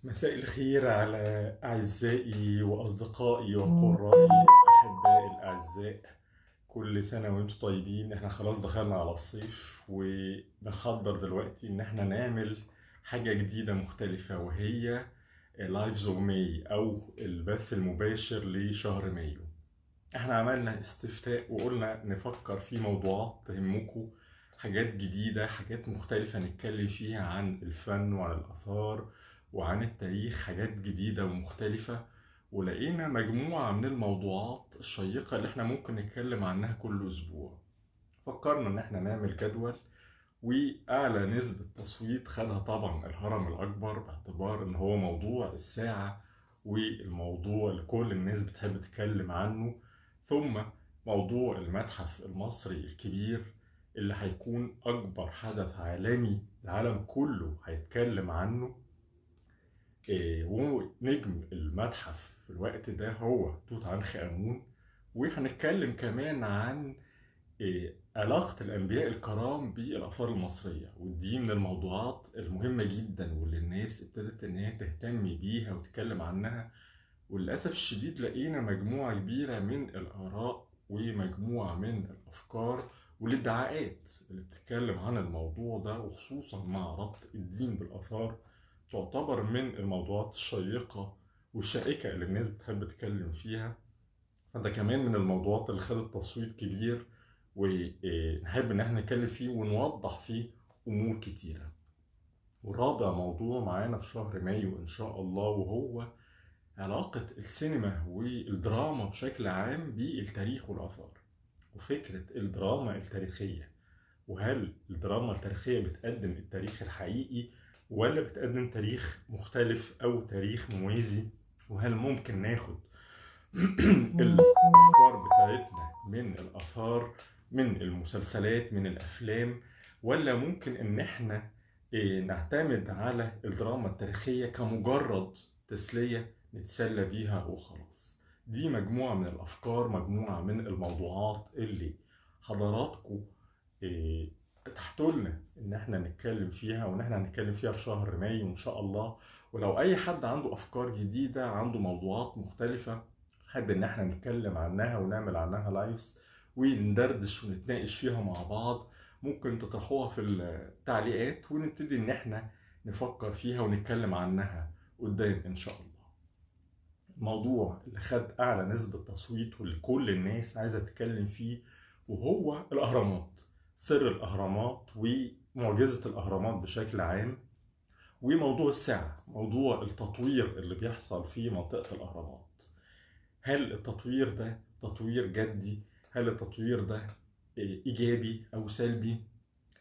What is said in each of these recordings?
مساء الخير على أعزائي وأصدقائي وقرائي وأحبائي الأعزاء. كل سنة وانتم طيبين. احنا خلاص دخلنا على الصيف وبنحضر دلوقتي ان احنا نعمل حاجة جديدة مختلفة، وهي lives of May او البث المباشر لشهر مايو. احنا عملنا استفتاء وقلنا نفكر في موضوعات تهمكم، حاجات جديدة، حاجات مختلفة نتكلم فيها عن الفن وعن الآثار وعن التاريخ، حاجات جديدة ومختلفة. ولقينا مجموعة من الموضوعات الشيقة اللي احنا ممكن نتكلم عنها كل أسبوع. فكرنا إن احنا نعمل جدول، وأعلى نسبة تصويت خدها طبعا الهرم الأكبر، باعتبار إن هو موضوع الساعة والموضوع اللي كل الناس بتحب تتكلم عنه، ثم موضوع المتحف المصري الكبير اللي هيكون أكبر حدث عالمي العالم كله هيتكلم عنه. ونجم المتحف في الوقت ده هو توت عنخ آمون. وهنتكلم كمان عن علاقة الأنبياء الكرام بالآثار المصرية، ودي من الموضوعات المهمة جدا واللي الناس ابتدت إن هي تهتم بيها وتتكلم عنها. وللأسف الشديد لقينا مجموعة كبيرة من الآراء ومجموعة من الأفكار والادعاءات اللي بتتكلم عن الموضوع ده، وخصوصا مع ربط الدين بالآثار، تعتبر من الموضوعات الشيقة والشائكة اللي الناس بتحب تتكلم فيها. فده كمان من الموضوعات اللي خدت تصويت كبير ونحب إن احنا نتكلم فيه ونوضح فيه أمور كتيرة. ورابع موضوع معانا في شهر مايو إن شاء الله، وهو علاقة السينما والدراما بشكل عام بالتاريخ والآثار، وفكرة الدراما التاريخية، وهل الدراما التاريخية بتقدم التاريخ الحقيقي ولا بتقدم تاريخ مختلف أو تاريخ موازي، وهل ممكن ناخد الأفكار بتاعتنا من الآثار، من المسلسلات، من الأفلام، ولا ممكن إن احنا نعتمد على الدراما التاريخية كمجرد تسلية نتسلى بيها وخلاص. دي مجموعة من الأفكار، مجموعة من الموضوعات اللي حضراتكم تحتولنا إن احنا نتكلم فيها، وإن احنا هنتكلم فيها في شهر مايو إن شاء الله. ولو أي حد عنده أفكار جديدة، عنده موضوعات مختلفة، حابب إن احنا نتكلم عنها ونعمل عنها لايفز وندردش ونتناقش فيها مع بعض، ممكن تطرحوها في التعليقات ونبتدي إن احنا نفكر فيها ونتكلم عنها قدام إن شاء الله. الموضوع اللي خد أعلى نسبة تصويت واللي كل الناس عايزة تتكلم فيه وهو الأهرامات، سر الأهرامات ومعجزة الأهرامات بشكل عام، وموضوع الساعة، موضوع التطوير اللي بيحصل في منطقة الأهرامات. هل التطوير ده تطوير جدي؟ هل التطوير ده إيجابي أو سلبي؟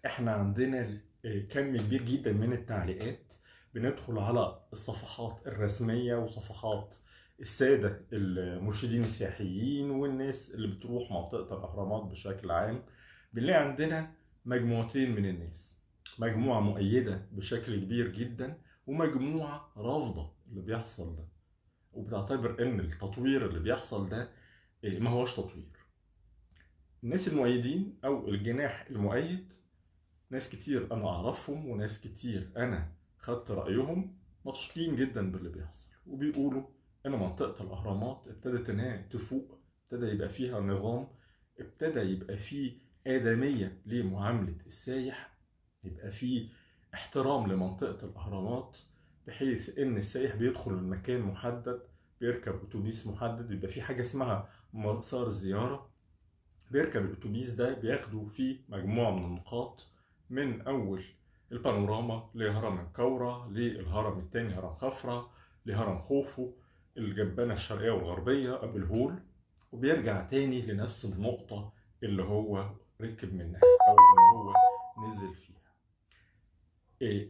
احنا عندنا كم كبير جدا من التعليقات، بندخل على الصفحات الرسمية وصفحات السادة المرشدين السياحيين والناس اللي بتروح منطقة الأهرامات بشكل عام، بنلاقي عندنا مجموعتين من الناس، مجموعة مؤيدة بشكل كبير جدا ومجموعة رافضة اللي بيحصل ده، وبتعتبر ان التطوير اللي بيحصل ده ما هوش تطوير. الناس المؤيدين او الجناح المؤيد ناس كتير انا اعرفهم وناس كتير انا خدت رأيهم، مبسوطين جدا باللي بيحصل، وبيقولوا ان منطقة الاهرامات ابتدت انها تفوق، ابتدى يبقى فيها نظام، ابتدى يبقى فيه آدمية لمعاملة السايح، يبقى فيه احترام لمنطقة الأهرامات، بحيث إن السايح بيدخل من مكان محدد، بيركب أتوبيس محدد، بيبقى فيه حاجة اسمها مسار زيارة، بيركب الأتوبيس ده بياخده فيه مجموعة من النقاط، من أول البانوراما لهرم الكورة، للهرم التاني هرم خفرة، لهرم خوفو، الجبانة الشرقية والغربية، أبو الهول، وبيرجع تاني لنفس النقطة اللي هو ركب منها أو اللي هو نزل فيها.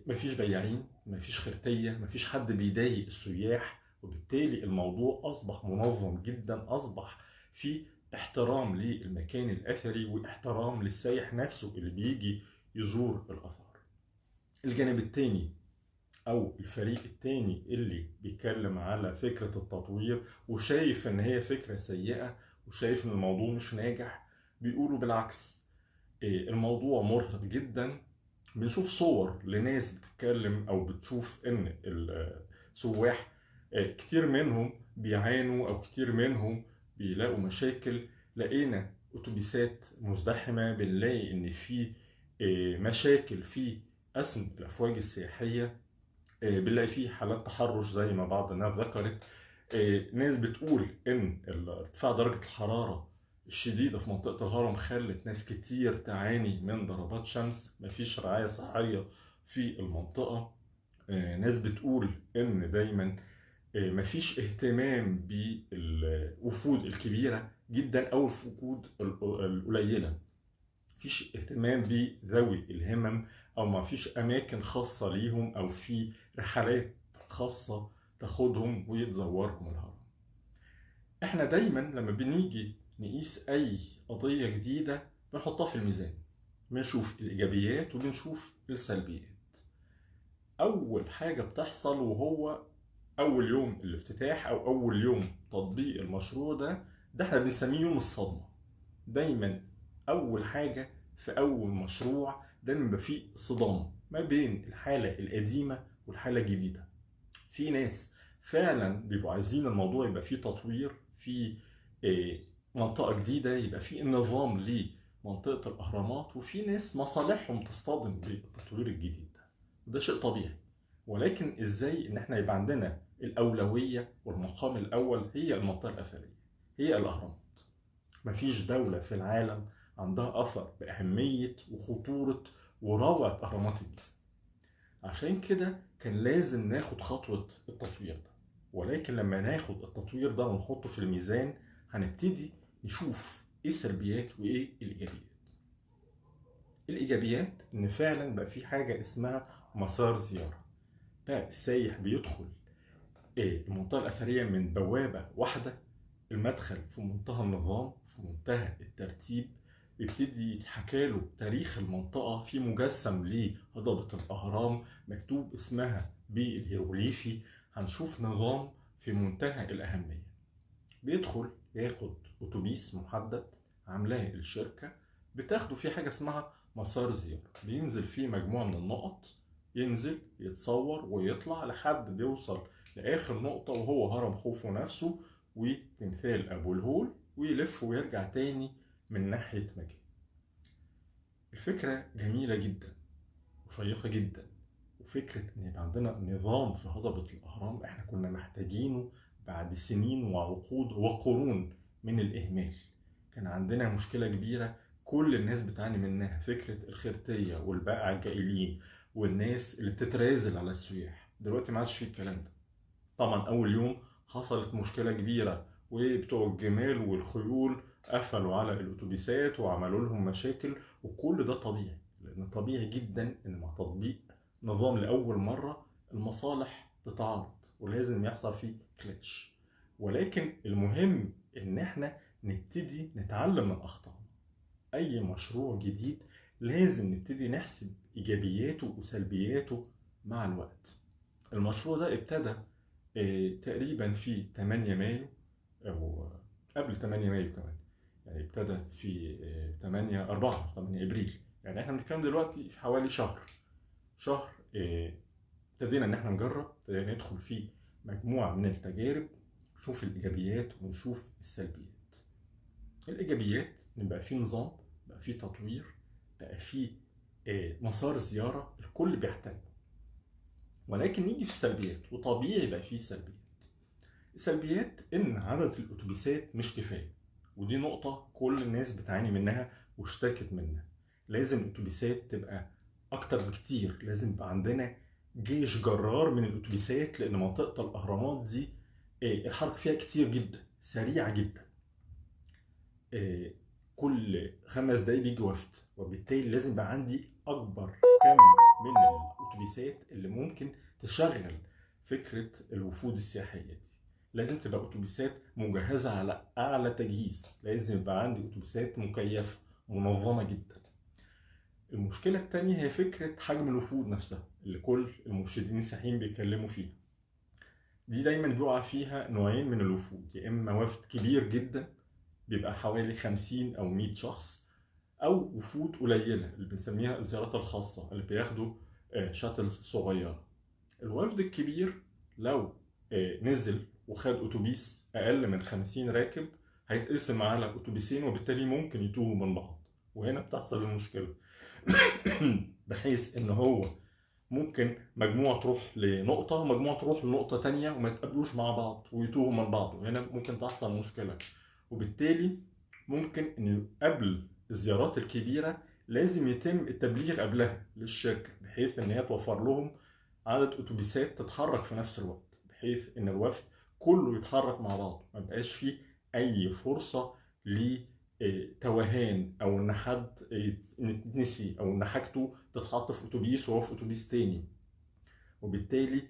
مفيش بياعين، مفيش خرتية، مفيش حد بيضايق السياح، وبالتالي الموضوع أصبح منظم جدا، أصبح في احترام للمكان الأثري واحترام للسايح نفسه اللي بيجي يزور الآثار. الجانب التاني أو الفريق التاني اللي بيتكلم على فكرة التطوير وشايف إن هي فكرة سيئة وشايف إن الموضوع مش ناجح، بيقولوا بالعكس، الموضوع مرهق جدا. بنشوف صور لناس بتتكلم أو بتشوف إن سواح كتير منهم بيعانوا او كتير منهم بيلاقوا مشاكل. لقينا اتوبيسات مزدحمة، بنلاقي ان في مشاكل في قسم الافواج السياحية، بنلاقي فيه حالات تحرش زي ما بعض الناس ذكرت. ناس بتقول ان ارتفاع درجة الحرارة الشديدة في منطقة الهرم خلت ناس كتير تعاني من ضربات شمس، مفيش رعاية صحية في المنطقة. ناس بتقول ان دايما مفيش اهتمام بالوفود الكبيرة جدا او الوفود القليلة، مفيش اهتمام بذوي الهمم، او مفيش اماكن خاصة ليهم او في رحلات خاصة تاخدهم ويتزورهم الهرم. احنا دايما لما بنيجي نقيس اي قضية جديدة بنحطها في الميزان، بنشوف الايجابيات وبنشوف السلبيات. اول حاجة بتحصل وهو اول يوم الافتتاح او اول يوم تطبيق المشروع ده احنا بنسميه يوم الصدمة. دايما اول حاجة في اول مشروع دايما بيبقى فيه صدام ما بين الحالة القديمة والحالة الجديدة. في ناس فعلا بيبقوا عايزين الموضوع يبقى فيه تطوير، في منطقة جديدة، يبقى فيه نظام لمنطقة الأهرامات، وفي ناس مصالحهم تصطدم بالتطوير الجديد ده، وده شيء طبيعي. ولكن ازاي ان احنا يبقى عندنا الأولوية والمقام الأول هي المنطقة الأثرية، هي الأهرامات. مفيش دولة في العالم عندها أثر بأهمية وخطورة وروعة أهرامات الجيزة. عشان كده كان لازم ناخد خطوة التطوير ده. ولكن لما ناخد التطوير ده ونحطه في الميزان هنبتدي نشوف ايه السلبيات وايه الايجابيات. الايجابيات ان فعلا بقى في حاجة اسمها مسار زيارة، بقى السايح بيدخل المنطقة الأثرية من بوابة واحدة، المدخل في منتهى النظام في منتهى الترتيب، بيبتدي يتحكى له تاريخ المنطقة، في مجسم لهضبة الأهرام مكتوب اسمها بالهيروغليفي، هنشوف نظام في منتهى الأهمية. بيدخل ياخد أتوبيس محدد عاملاه الشركة، بتاخده في حاجة اسمها مسار زيارة، بينزل فيه مجموعة من النقط، ينزل يتصور ويطلع لحد بيوصل لآخر نقطة وهو هرم خوفو نفسه وتمثال أبو الهول، ويلف ويرجع تاني من ناحية مجد. الفكرة جميلة جدا وشيقة جدا، وفكرة إن يبقى عندنا نظام في هضبة الأهرام إحنا كنا محتاجينه بعد سنين وعقود وقرون من الإهمال. كان عندنا مشكلة كبيرة كل الناس بتعاني منها، فكرة الخرتية والبائع الجائلين والناس اللي بتترازل على السياح. دلوقتي ما عادش فيه الكلام ده. طبعا أول يوم حصلت مشكلة كبيرة، وبتوع الجمال والخيول قفلوا على الأتوبيسات وعملوا لهم مشاكل، وكل ده طبيعي، لأن طبيعي جدا إن مع تطبيق نظام لأول مرة المصالح تتعارض ولازم يحصل فيه كلاش. ولكن المهم إن احنا نبتدي نتعلم من أخطائنا. أي مشروع جديد لازم نبتدي نحسب إيجابياته وسلبياته مع الوقت. المشروع ده ابتدى تقريبا في 8 مايو أو قبل 8 مايو كمان، يعني ابتدى في 8 إبريل، يعني احنا بنتكلم دلوقتي في حوالي شهر. ابتدينا ان احنا نجرب، ابتدينا ندخل فيه مجموعة من التجارب، نشوف الإيجابيات ونشوف السلبيات. الإيجابيات إن بقى فيه نظام، بقى فيه تطوير، بقى فيه مسار زيارة الكل بيحترمه. ولكن نيجي في السلبيات، وطبيعي بقى فيه سلبيات. السلبيات إن عدد الأتوبيسات مش كفاية، ودي نقطة كل الناس بتعاني منها واشتكت منها. لازم الأتوبيسات تبقى أكتر بكتير، لازم يبقى عندنا جيش جرار من الأتوبيسات، لأن منطقة الأهرامات دي الحركة فيها كتير جدا، سريعة جدا، كل 5 دقايق بيجي وفد، وبالتالي لازم يبقى عندي أكبر كم من الأتوبيسات اللي ممكن تشغل فكرة الوفود السياحية دي. لازم تبقى أتوبيسات مجهزة على أعلى تجهيز، لازم يبقى عندي أتوبيسات مكيفة منظمة جدا. المشكلة التانية هي فكرة حجم الوفود نفسها اللي كل المرشدين السياحيين بيتكلموا فيها. دي دايما بيقع فيها نوعين من الوفود، يا إما وفد كبير جدا بيبقى حوالي 50 أو 100 شخص، أو وفود قليلة اللي بنسميها الزيارات الخاصة اللي بياخدوا شاتلز صغيرة. الوفد الكبير لو نزل وخد اتوبيس اقل من 50 راكب هيتقسم على اتوبيسين، وبالتالي ممكن يتوهوا من بعض، وهنا بتحصل المشكلة. بحيث ان هو ممكن مجموعة تروح لنقطة ومجموعة تروح لنقطة تانية وما يتقابلوش مع بعض ويتوهوا من بعض، وهنا ممكن تحصل مشكلة. وبالتالي ممكن ان قبل الزيارات الكبيرة لازم يتم التبليغ قبلها للشركة، بحيث ان هي توفر لهم عدد اتوبيسات تتحرك في نفس الوقت، بحيث ان الوفد كله يتحرك مع بعض، ما يبقاش فيه اي فرصة لتوهان او ان حد يتنسي او ان حاجته تتحط في اتوبيس وهو في اتوبيس تاني. وبالتالي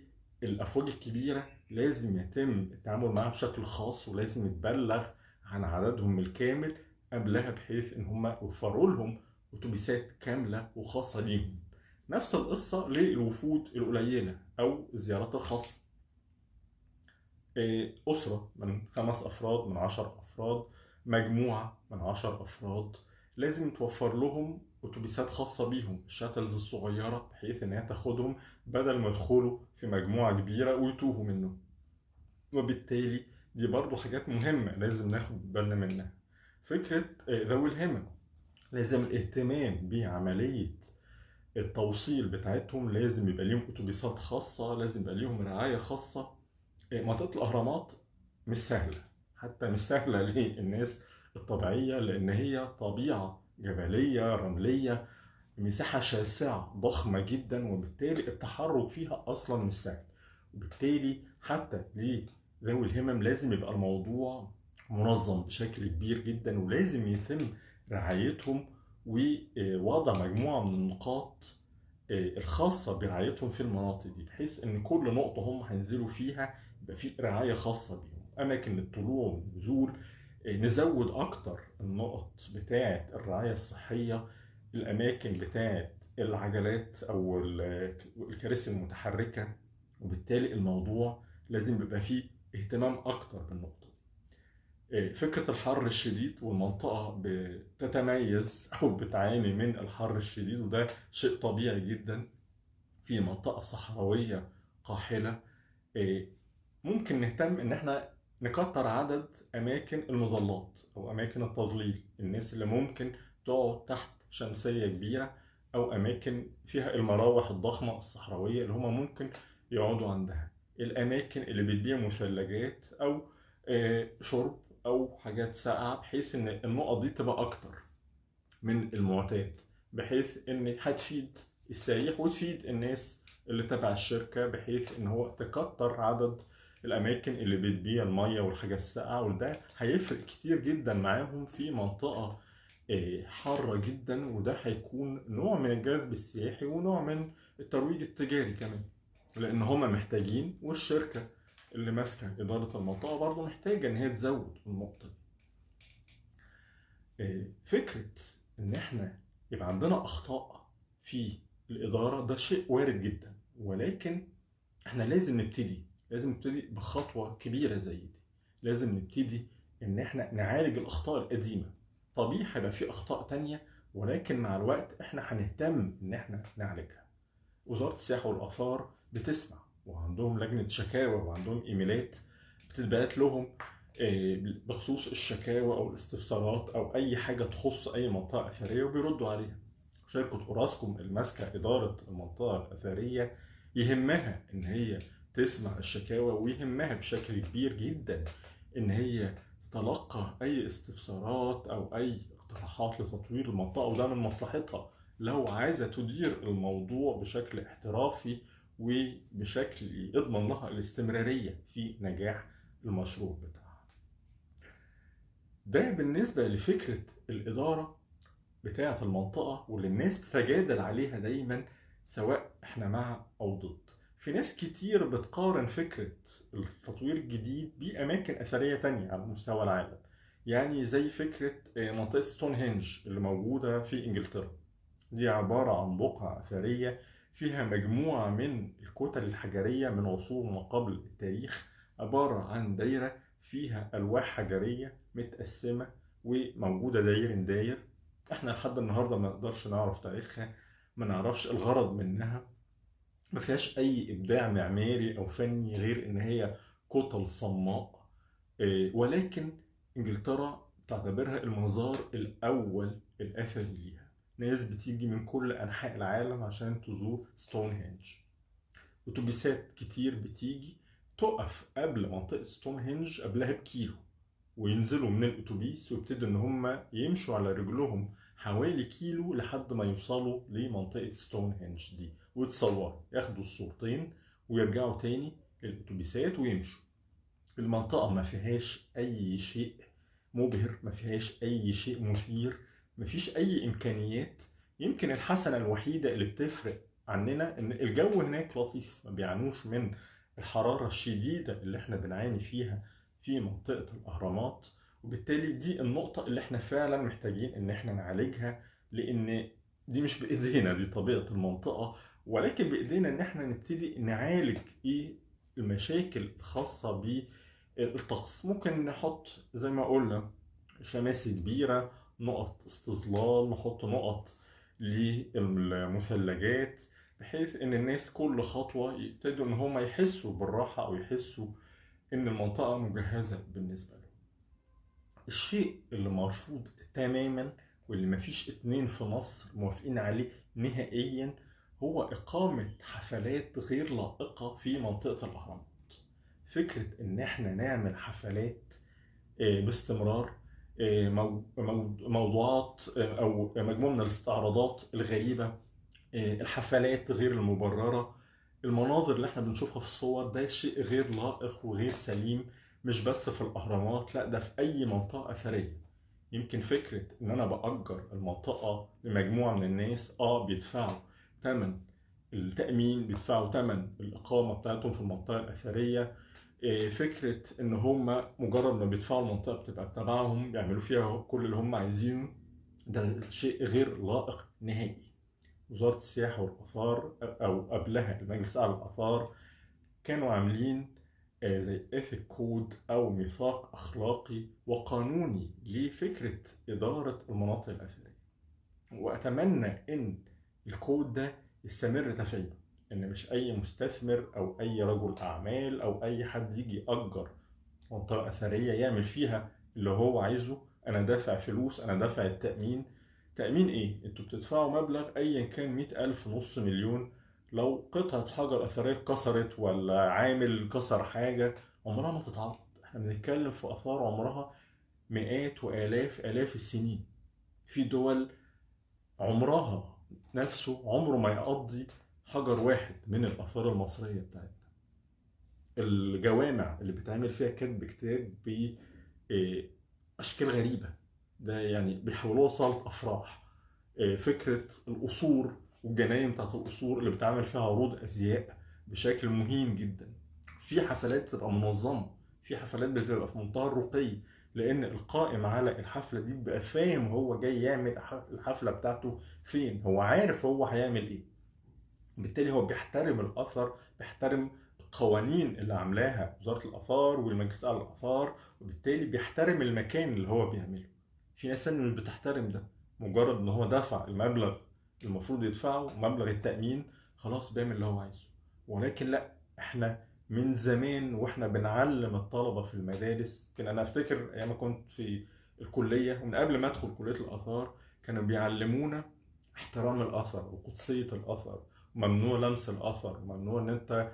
الافواج الكبيرة لازم يتم التعامل معاها بشكل خاص، ولازم يتبلغ عن عددهم الكامل قبلها، بحيث ان هم يوفروا لهم اتوبيسات كاملة وخاصة ليهم. نفس القصة للوفود القليلة او الزيارات الخاصة. اسره من 5 افراد، من 10 افراد، مجموعة من 10 افراد، لازم توفر لهم اتوبيسات خاصة بيهم، ال shuttles الصغيرة، بحيث انها تاخدهم بدل ما يدخلوا في مجموعة كبيرة ويتوهوا منه. وبالتالي دي برضو حاجات مهمة لازم ناخد بالنا منها. فكرة ذوي الهمم، لازم الاهتمام بعملية التوصيل بتاعتهم، لازم يبقى ليهم اتوبيسات خاصة، لازم يبقى ليهم رعاية خاصة. منطقة الاهرامات مش سهلة، حتى مش سهلة للناس الطبيعية، لان هي طبيعة جبلية رمليه، مساحة شاسعه ضخمة جدا، وبالتالي التحرك فيها اصلا مش سهل. وبالتالي حتى لذوي الهمم لازم يبقى الموضوع منظم بشكل كبير جدا، ولازم يتم رعايتهم ووضع مجموعة من النقاط الخاصة برعايتهم في المناطق دي، بحيث ان كل نقطة هم هينزلوا فيها يبقى في رعاية خاصة بيهم، اماكن للطلوع والنزول، نزود اكتر النقط بتاعه الرعاية الصحية، الاماكن بتاعه العجلات او الكراسي المتحركة. وبالتالي الموضوع لازم يبقى فيه اهتمام اكتر بالنقطة دي. فكرة الحر الشديد، والمنطقة بتتميز او بتعاني من الحر الشديد، وده شيء طبيعي جدا في منطقة صحراويه قاحله. ممكن نهتم ان احنا نكتر عدد اماكن المظلات او اماكن التظليل، الناس اللي ممكن تقعد تحت شمسية كبيرة، او اماكن فيها المراوح الضخمة الصحراوية اللي هما ممكن يقعدوا عندها، الاماكن اللي بتبيع مثلجات او شرب او حاجات ساقعه، بحيث ان النقط دي تبقى اكتر من المعتاد، بحيث ان هتفيد السايح وتفيد الناس اللي تبع الشركة، بحيث ان هو تكتر عدد الاماكن اللي بتبيع المية والحاجة الساقعه، وده هيفرق كتير جدا معاهم في منطقة حارة جدا، وده هيكون نوع من الجذب السياحي ونوع من الترويج التجاري كمان، لان هما محتاجين، والشركة اللي ماسكه ادارة المنطقة برضو محتاجه ان هي تزود النقطة دي. فكرة ان احنا يبقى عندنا اخطاء في الادارة ده شيء وارد جدا، ولكن احنا لازم نبتدي، لازم نبتدي بخطوة كبيرة زي دي، لازم نبتدي ان احنا نعالج الاخطاء القديمة. طبيعي هيبقى في اخطاء تانية، ولكن مع الوقت احنا هنهتم ان احنا نعالجها. وزارة السياحة والاثار بتسمع، وعندهم لجنة شكاوى، وعندهم ايميلات بتتبعت لهم بخصوص الشكاوى او الاستفسارات او اي حاجة تخص اي منطقة اثرية، وبيردوا عليها. شركة اوراسكوم الماسكه ادارة المنطقة الاثرية يهمها ان هي تسمع الشكاوى، ويهمها بشكل كبير جدا ان هي تتلقى اي استفسارات او اي اقتراحات لتطوير المنطقة، وده من مصلحتها لو عايزه تدير الموضوع بشكل احترافي وبشكل يضمن لها الاستمرارية في نجاح المشروع بتاعها. ده بالنسبة لفكرة الادارة بتاعه المنطقة، واللي الناس بتتجادل عليها دايما سواء احنا مع او ضد. في ناس كتير بتقارن فكرة التطوير الجديد بأماكن أثرية تانية على مستوى العالم، يعني زي فكرة منطقة ستونهنج اللي موجودة في إنجلترا. دي عبارة عن بقعة أثرية فيها مجموعة من الكتل الحجرية من عصور ما قبل التاريخ، عبارة عن دايرة فيها ألواح حجرية متقسمة وموجودة داير داير. احنا لحد النهاردة ما نقدرش نعرف تاريخها، ما نعرفش الغرض منها، ما فيهاش اي ابداع معماري او فني غير ان هي كتل صماء، ولكن انجلترا تعتبرها المزار الاول الاثري ليها. ناس بتيجي من كل انحاء العالم عشان تزور ستونهنج. اتوبيسات كتير بتيجي تقف قبل منطقة ستونهنج قبلها بكيلو، وينزلوا من الاتوبيس ويبتدوا ان هم يمشوا على رجلهم حوالي كيلو لحد ما يوصلوا لمنطقة ستونهنج دي ويتصوروا، ياخدوا الصورتين ويرجعوا تاني للاتوبيسات ويمشوا. المنطقة ما فيهاش أي شيء مبهر، ما فيهاش أي شيء مثير، ما فيش أي إمكانيات. يمكن الحسنة الوحيدة اللي بتفرق عننا إن الجو هناك لطيف، ما بيعانوش من الحرارة الشديدة اللي احنا بنعاني فيها في منطقة الأهرامات، وبالتالي دي النقطة اللي احنا فعلا محتاجين إن احنا نعالجها، لأن دي مش بإيدينا، دي طبيعة المنطقة، ولكن بإيدينا إن احنا نبتدي نعالج إيه المشاكل الخاصة بالطقس. ممكن نحط زي ما قلنا شماسي كبيرة، نقط استظلال، نحط نقط للمثلجات، بحيث ان الناس كل خطوة يبتدوا ان هم يحسوا بالراحة او يحسوا ان المنطقة مجهزة بالنسبة لهم. الشيء اللي مرفوض تماما واللي مفيش اتنين في مصر موافقين عليه نهائيا هو إقامة حفلات غير لائقة في منطقة الأهرامات. فكرة إن إحنا نعمل حفلات باستمرار، موضوعات أو مجموعة من الاستعراضات الغريبة، الحفلات غير المبررة، المناظر اللي احنا بنشوفها في الصور، ده شيء غير لائق وغير سليم، مش بس في الأهرامات، لا ده في أي منطقة أثرية. يمكن فكرة إن أنا بأجر المنطقة لمجموعة من الناس، بيدفعوا تمن التأمين، بيدفعوا تمن الإقامة بتاعتهم في المنطقة الأثرية. فكرة إن هم مجرد ما بيدفعوا المنطقة بتبقى تبعهم، بيعملوا فيها كل اللي هم عايزينه، ده شيء غير لائق نهائي. وزارة السياحة والآثار أو قبلها المجلس الأعلى للآثار كانوا عاملين زي ethic code أو ميثاق أخلاقي وقانوني لفكرة إدارة المناطق الأثرية، وأتمنى إن الكود ده يستمر تفعيله، إن مش أي مستثمر أو أي رجل أعمال أو أي حد يجي يأجر منطقة أثرية يعمل فيها اللي هو عايزه. أنا دافع فلوس، أنا دافع التأمين. تأمين إيه؟ أنتوا بتدفعوا مبلغ أيا كان 100,000، نص مليون، لو قطعة حجر أثرية اتكسرت ولا عامل كسر حاجة عمرها ما تتعوض. احنا بنتكلم في آثار عمرها مئات وآلاف آلاف السنين. في دول عمرها نفسه عمره ما يقضي حجر واحد من الآثار المصرية بتاعتنا. الجوامع اللي بتعمل فيها كتب كتاب بأشكال غريبة، ده يعني بيحولوها صالة أفراح. فكرة القصور والجناين بتاعت القصور اللي بتعمل فيها عروض أزياء بشكل مهين جدا. في حفلات بتبقى منظمة، في حفلات بتبقى في منتهى الرقي، لأن القائم على الحفلة دي بيبقى فاهم هو جاي يعمل الحفلة بتاعته فين، هو عارف هو هيعمل إيه، بالتالي هو بيحترم الأثر، بيحترم القوانين اللي عاملاها وزارة الآثار والمجلس الأعلى للآثار، وبالتالي بيحترم المكان اللي هو بيعمله. في ناس تانية مش بتحترم ده، مجرد إن هو دفع المبلغ المفروض يدفعه، مبلغ التأمين، خلاص بيعمل اللي هو عايزه. ولكن لا، احنا من زمان واحنا بنعلم الطلبة في المدارس، كان انا افتكر ايام ما كنت في الكلية ومن قبل ما ادخل كلية الآثار كانوا بيعلمونا احترام الأثر وقدسية الأثر، وممنوع لمس الأثر، وممنوع ان انت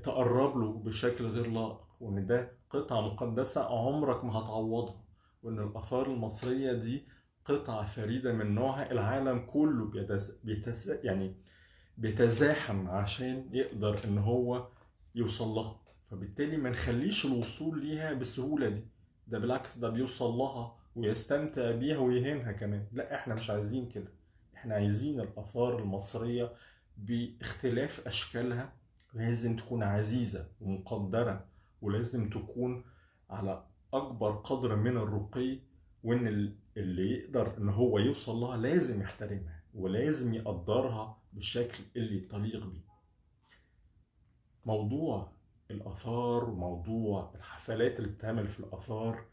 تقرب له بشكل غير لائق، وان ده قطعة مقدسة عمرك ما هتعوضها، وان الآثار المصرية دي قطعة فريدة من نوعها، العالم كله يعني بيتزاحم عشان يقدر ان هو يوصل لها. فبالتالي ما نخليش الوصول ليها بالسهولة دي، ده بالعكس ده بيوصل لها ويستمتع بيها ويهينها كمان. لا، احنا مش عايزين كده، احنا عايزين الآثار المصرية باختلاف أشكالها لازم تكون عزيزة ومقدرة، ولازم تكون على أكبر قدر من الرقي، وإن اللي يقدر إن هو يوصل لها لازم يحترمها ولازم يقدرها بالشكل اللي تليق بيه. موضوع الآثار وموضوع الحفلات اللي بتعمل في الآثار،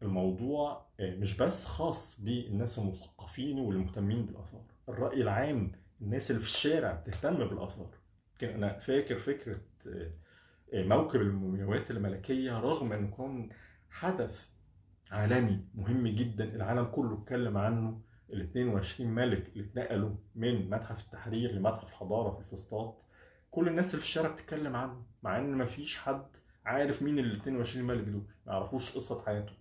الموضوع مش بس خاص بالناس المثقفين والمهتمين بالآثار، الرأي العام، الناس اللي في الشارع بتهتم بالآثار. يمكن انا فاكر فكرة موكب المومياوات الملكية، رغم انه كان حدث عالمي مهم جدا العالم كله اتكلم عنه، ال 22 ملك اللي اتنقلوا من متحف التحرير لمتحف الحضارة في الفسطاط، كل الناس اللي في الشارع بتتكلم عنه، مع ان مفيش حد عارف مين ال 22 ملك دول، ما يعرفوش قصة حياتهم،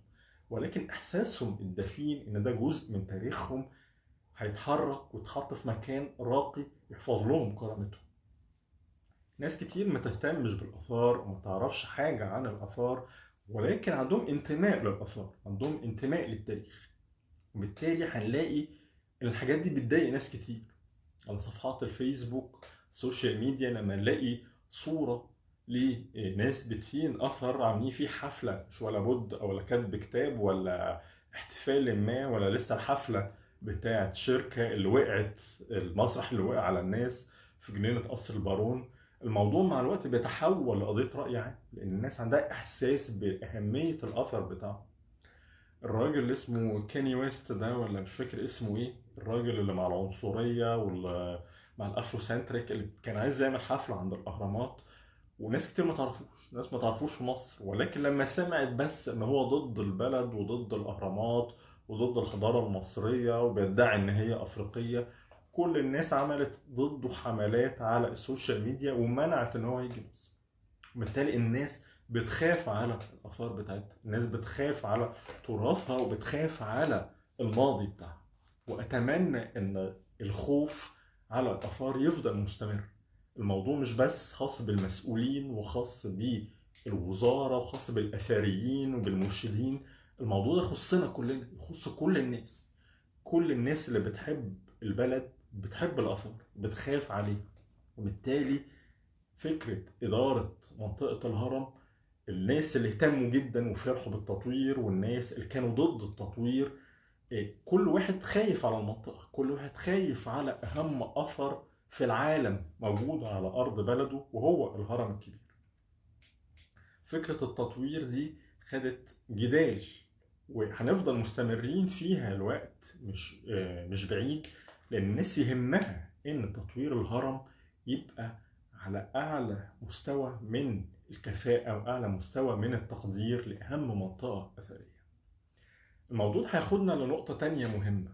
ولكن احساسهم الدفين ان ده جزء من تاريخهم هيتحرك ويتحط في مكان راقي يحفظ لهم كرامتهم. ناس كتير ما تهتمش بالاثار وما تعرفش حاجة عن الاثار، ولكن عندهم انتماء للاثار، عندهم انتماء للتاريخ، وبالتالي هنلاقي ان الحاجات دي بتضايق ناس كتير على صفحات الفيسبوك، ال social media، لما نلاقي صورة لناس بتهين أثر عاملين فيه حفلة مش ولا بد، أو ولا كاتب كتاب ولا احتفال ما، ولا لسه الحفلة بتاعت شركة اللي وقعت، المسرح اللي وقع على الناس في جنينة قصر البارون. الموضوع مع الوقت بيتحول لقضية رأي عام، لأن الناس عندها إحساس بأهمية الأثر بتاعه. الراجل اللي اسمه كاني ويست ده، ولا مش فاكر اسمه ايه، الراجل اللي مع العنصرية واللي مع ال Afrocentric، اللي كان عايز يعمل حفلة عند الأهرامات، وناس كتير ما تعرفوش، ناس ما تعرفوش في مصر، ولكن لما سمعت بس ان هو ضد البلد وضد الأهرامات وضد الحضارة المصرية وبيدعي ان هي أفريقية، كل الناس عملت ضده حملات على ال social media ومنعت ان هو يجي مصر. وبالتالي الناس بتخاف على الآثار بتاعتها، الناس بتخاف على تراثها وبتخاف على الماضي بتاعها. وأتمنى إن الخوف على الآثار يفضل مستمر. الموضوع مش بس خاص بالمسؤولين وخاص بالوزارة وخاص بالأثريين وبالمرشدين، الموضوع ده يخصنا كلنا، يخص كل الناس، كل الناس اللي بتحب البلد، بتحب الآثار، بتخاف عليها. وبالتالي فكرة إدارة منطقة الهرم، الناس اللي اهتموا جدا وفرحوا بالتطوير والناس اللي كانوا ضد التطوير، كل واحد خايف على المنطقة، كل واحد خايف على أهم أثر في العالم موجود على أرض بلده وهو الهرم الكبير. فكرة التطوير دي خدت جدال وهنفضل مستمرين فيها الوقت مش بعيد، لأن الناس يهمها إن تطوير الهرم يبقى على أعلى مستوى من الكفاءة وأعلى مستوى من التقدير لأهم منطقة أثرية. الموضوع ده هياخدنا لنقطة تانية مهمة،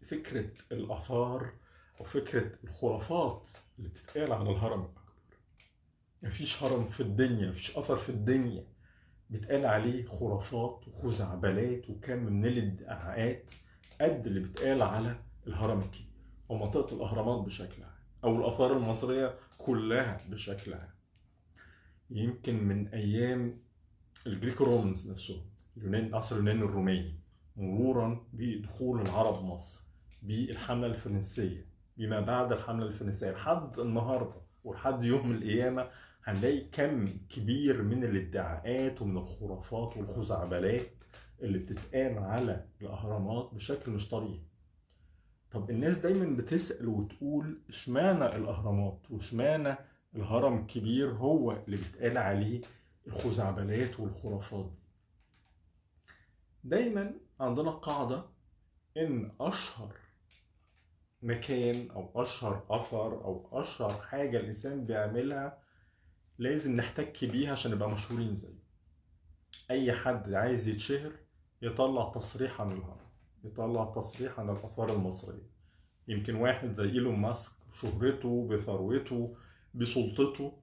فكرة الآثار أو فكرة الخرافات اللي بتتقال على الهرم الأكبر. مفيش هرم في الدنيا، مفيش أثر في الدنيا بيتقال عليه خرافات وخزعبلات وكم من الادعاءات قد اللي بيتقال على الهرم الكبير أو منطقة الأهرامات بشكل عام أو الآثار المصرية كلها بشكل عام. يمكن من أيام ال Greek Romans نفسهم، اليونان، عصر اليونان الروماني، مرورا بدخول العرب مصر، بالحملة الفرنسية، بما بعد الحملة الفرنسية لحد النهاردة ولحد يوم القيامة، هنلاقي كم كبير من الادعاءات ومن الخرافات والخزعبلات اللي بتتقال على الأهرامات بشكل مش طبيعي. طب الناس دايما بتسأل وتقول اشمعنى الأهرامات واشمعنى الهرم الكبير هو اللي بيتقال عليه الخزعبلات والخرافات دي؟ دايما عندنا قاعدة إن أشهر مكان أو أشهر أثر أو أشهر حاجة الإنسان بيعملها لازم نحتك بيها عشان نبقى مشهورين زيه. أي حد عايز يتشهر يطلع تصريح عن الهرم، يطلع تصريح عن الآثار المصرية. يمكن واحد زي إيلون ماسك شهرته بثروته بسلطته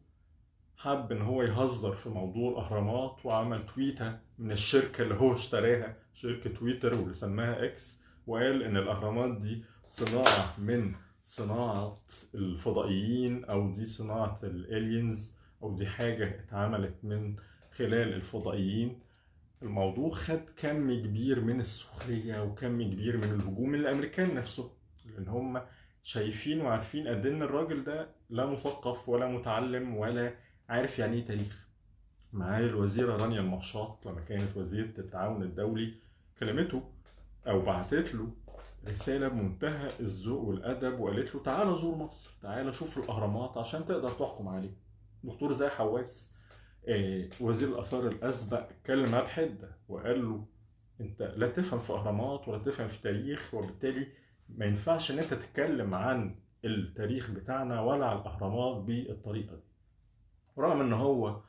حب إن هو يهزر في موضوع الأهرامات وعمل تويتة من الشركة اللي هو اشتراها، شركة تويتر واللي سماها إكس، وقال إن الأهرامات دي صناعة من صناعة الفضائيين أو دي صناعة ال aliens أو دي حاجة اتعملت من خلال الفضائيين. الموضوع خد كم كبير من السخرية وكم كبير من الهجوم من الأمريكان نفسه، لأن هم شايفين وعارفين قد إن الراجل ده لا مثقف ولا متعلم ولا عارف يعني إيه تاريخ. معالي الوزيرة رانيا المشاط لما كانت وزيرة التعاون الدولي كلمته أو بعتت له رسالة بمنتهى الذوق والأدب وقالت له تعالى زور مصر، تعالى شوف الأهرامات عشان تقدر تحكم عليه. دكتور زاهي حواس وزير الآثار الأسبق اتكلم معاه بحدة وقال له أنت لا تفهم في أهرامات ولا تفهم في تاريخ، وبالتالي ما ينفعش إن أنت تتكلم عن التاريخ بتاعنا ولا على الأهرامات بالطريقة دي. ورغم ان هو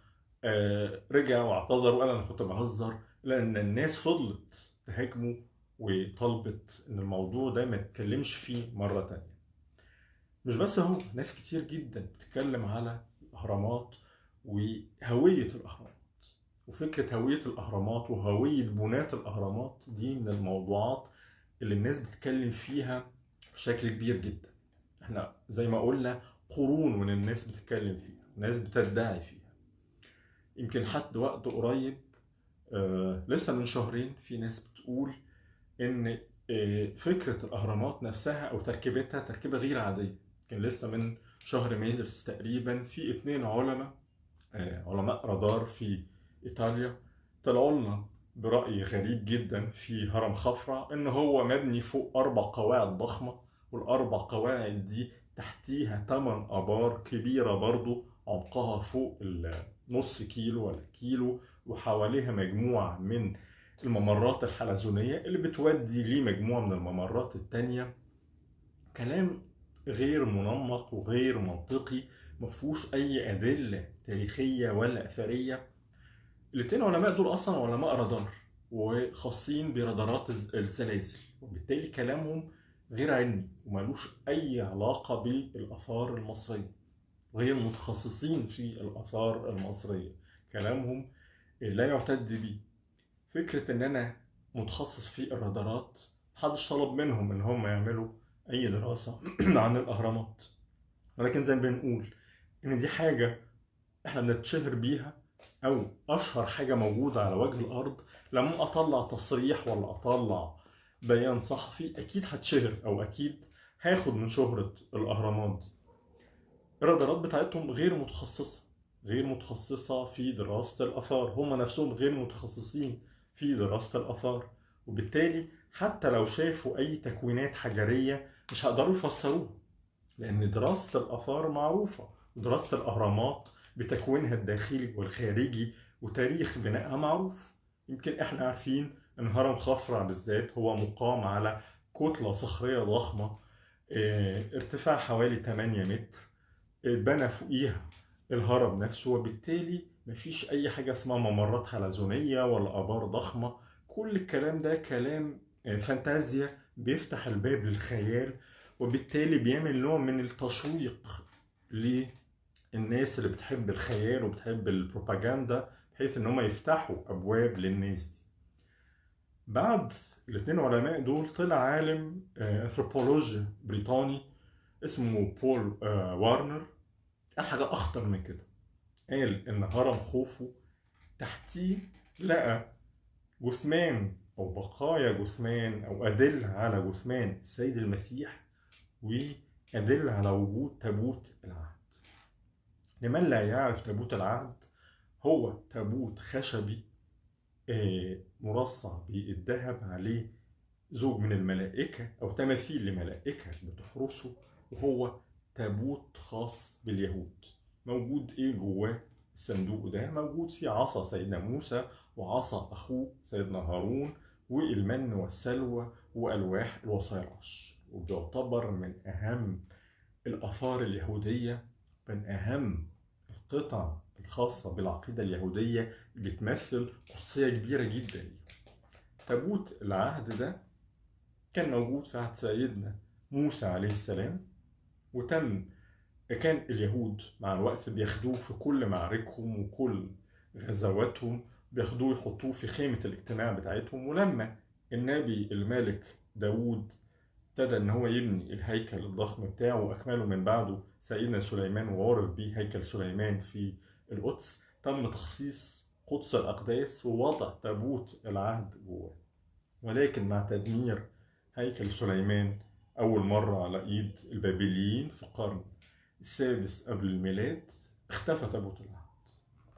رجع واعتذر وقال انا كنت بهزر، لان الناس فضلت تهاجمه وطلبت ان الموضوع ده ما يتكلمش فيه مرة تانية. مش بس هو، ناس كتير جدا بتتكلم على الأهرامات وهوية الأهرامات، وفكرة هوية الأهرامات وهوية بناة الأهرامات دي من الموضوعات اللي الناس بتتكلم فيها بشكل كبير جدا. احنا زي ما قلنا قرون من الناس بتتكلم فيها، ناس بتدعي فيها. يمكن حتى وقت قريب لسه من شهرين في ناس بتقول ان فكرة الأهرامات نفسها أو تركيبتها تركيبة غير عادية. كان لسه من شهر مارس تقريبا في 2 علماء، علماء رادار في إيطاليا، طلعوا لنا برأي غريب جدا في هرم خفرع، إن هو مبني فوق 4 قواعد ضخمة، والأربع قواعد دي تحتيها 8 آبار كبيرة برضو عمقها فوق النص كيلو ولا كيلو، وحواليها مجموعة من الممرات الحلزونية اللي بتودي لمجموعة من الممرات التانية. كلام غير منمق وغير منطقي، مفهوش أي أدلة تاريخية ولا أثرية. الاتنين علماء دول أصلا علماء رادار وخاصين برادارات الزلازل، وبالتالي كلامهم غير علمي ومالوش أي علاقة بالآثار المصرية، غير متخصصين في الآثار المصرية، كلامهم لا يعتد بيه. فكرة إن أنا متخصص في الرادارات، محدش طلب منهم إن هم يعملوا أي دراسة عن الأهرامات، ولكن زي ما بنقول إن دي حاجة إحنا بنتشهر بيها أو أشهر حاجة موجودة على وجه الأرض، لما أطلع تصريح ولا أطلع بيان صحفي أكيد هتشهر أو أكيد هاخد من شهرة الأهرامات دي. الرادارات بتاعتهم غير متخصصة، غير متخصصة في دراسة الآثار، هم نفسهم غير متخصصين في دراسة الآثار، وبالتالي حتى لو شافوا أي تكوينات حجرية مش هيقدروا يفسروها، لأن دراسة الآثار معروفة، ودراسة الأهرامات بتكوينها الداخلي والخارجي وتاريخ بنائها معروف. يمكن احنا عارفين ان هرم خفرع بالذات هو مقام على كتلة صخرية ضخمة، ارتفاع حوالي 8 متر، اتبنى فوقيها الهرم نفسه، وبالتالي مفيش اي حاجة اسمها ممرات حلزونية ولا ابار ضخمة. كل الكلام ده كلام فانتازيا بيفتح الباب للخيال، وبالتالي بيعمل نوع من التشويق للناس اللي بتحب الخيال وبتحب البروباجندا، بحيث ان هم يفتحوا ابواب للناس دي. بعد الاثنين علماء دول طلع عالم انثروبولوجيا بريطاني اسمه بول وارنر، قال حاجة أخطر من كده. قال إن هرم خوفو تحتيه لقى جثمان أو بقايا جثمان أو أدلة على جثمان السيد المسيح، وأدلة على وجود تابوت العهد. لمن لا يعرف تابوت العهد، هو تابوت خشبي مرصع بالذهب، عليه زوج من الملائكة أو تماثيل لملائكة بتحرسه، وهو تابوت خاص باليهود. موجود إيه جواه الصندوق ده؟ موجود فيه عصا سيدنا موسى وعصا أخوه سيدنا هارون والمن والسلوى وألواح الوصايا العشر، وبيعتبر من أهم الآثار اليهودية، من أهم القطع الخاصة بالعقيدة اليهودية اللي بتمثل قدسية كبيرة جدا. تابوت العهد ده كان موجود في عهد سيدنا موسى عليه السلام، وتم كان اليهود مع الوقت بياخدوه في كل معاركهم وكل غزواتهم، بياخدوه يحطوه في خيمة الاجتماع بتاعتهم. ولما النبي الملك داود ابتدى ان هو يبني الهيكل الضخم بتاعه واكمله من بعده سيدنا سليمان، وعرف بيه هيكل سليمان في القدس، تم تخصيص قدس الأقداس ووضع تابوت العهد جواه. ولكن مع تدمير هيكل سليمان أول مرة على إيد البابليين في القرن السادس قبل الميلاد، اختفى تابوت العهد،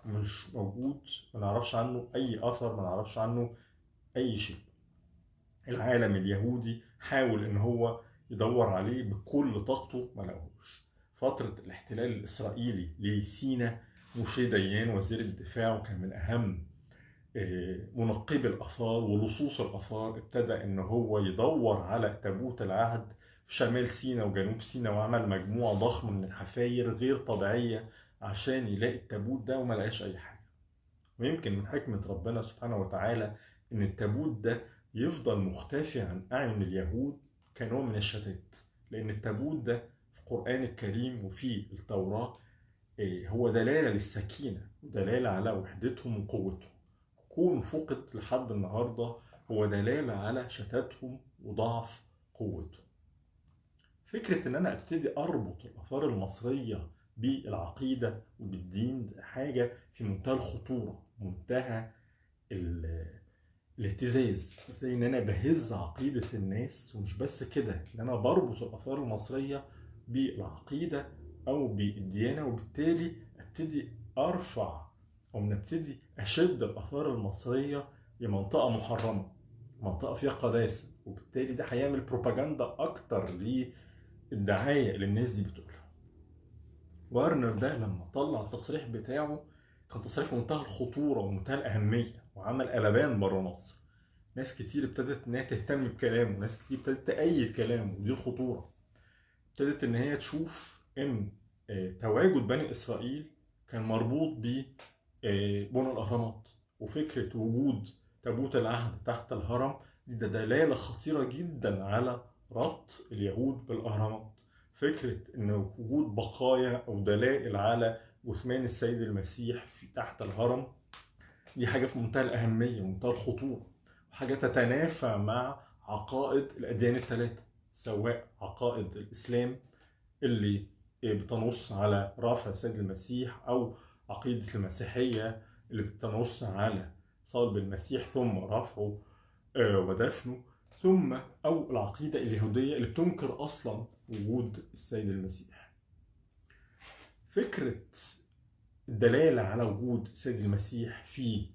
مش موجود، ما نعرفش عنه أي أثر، ما نعرفش عنه أي شيء. العالم اليهودي حاول إن هو يدور عليه بكل طاقته، ما لقاهوش. فترة الاحتلال الإسرائيلي لسينا، موشي ديان وزير الدفاع وكان من أهم منقبي الآثار ولصوص الآثار، ابتدى إن هو يدور على تابوت العهد في شمال سيناء وجنوب سيناء، وعمل مجموعة ضخمة من الحفاير غير طبيعية عشان يلاقي التابوت ده، وما لقاش أي حاجة. ويمكن من حكمة ربنا سبحانه وتعالى إن التابوت ده يفضل مختفي عن أعين اليهود كنوع من الشتات، لأن التابوت ده في القرآن الكريم وفي التوراة هو دلالة للسكينة ودلالة على وحدتهم وقوتهم. كون فقد لحد النهاردة هو دلالة على شتاتهم وضعف قوتهم. فكرة إن أنا أبتدي أربط الآثار المصرية بالعقيدة وبالدين حاجة في منتهى الخطورة، منتهى الاهتزاز. زي إن أنا بهز عقيدة الناس، ومش بس كده، إن أنا بربط الآثار المصرية بالعقيدة أو بالديانة، وبالتالي أبتدي أرفع أو نبتدي أشد الآثار المصرية لمنطقة محرمة، منطقة فيها قداسة، وبالتالي ده هيعمل بروباجندا أكتر للدعاية اللي الناس دي بتقولها. وارنر ده لما طلع التصريح بتاعه كان تصريح في منتهى الخطورة ومنتهى الأهمية، وعمل قلبان بره مصر. ناس كتير ابتدت إنها تهتم بكلامه، ناس كتير ابتدت تأيد كلامه، ودي الخطورة. ابتدت إن هي تشوف إن تواجد بني إسرائيل كان مربوط ب بنى الأهرامات، وفكرة وجود تابوت العهد تحت الهرم دي دلالة خطيرة جدا على ربط اليهود بالأهرامات. فكرة إن وجود بقايا أو دلائل على جثمان السيد المسيح في تحت الهرم دي حاجة في منتهى الأهمية ومنتهى الخطورة، وحاجة تتنافى مع عقائد الأديان الثلاثة، سواء عقائد الإسلام اللي بتنص على رفع السيد المسيح، أو عقيدة المسيحية اللي بتنص على صلب المسيح ثم رفعه ودفنه، ثم أو العقيدة اليهودية اللي بتنكر أصلا وجود السيد المسيح. فكرة الدلالة على وجود السيد المسيح في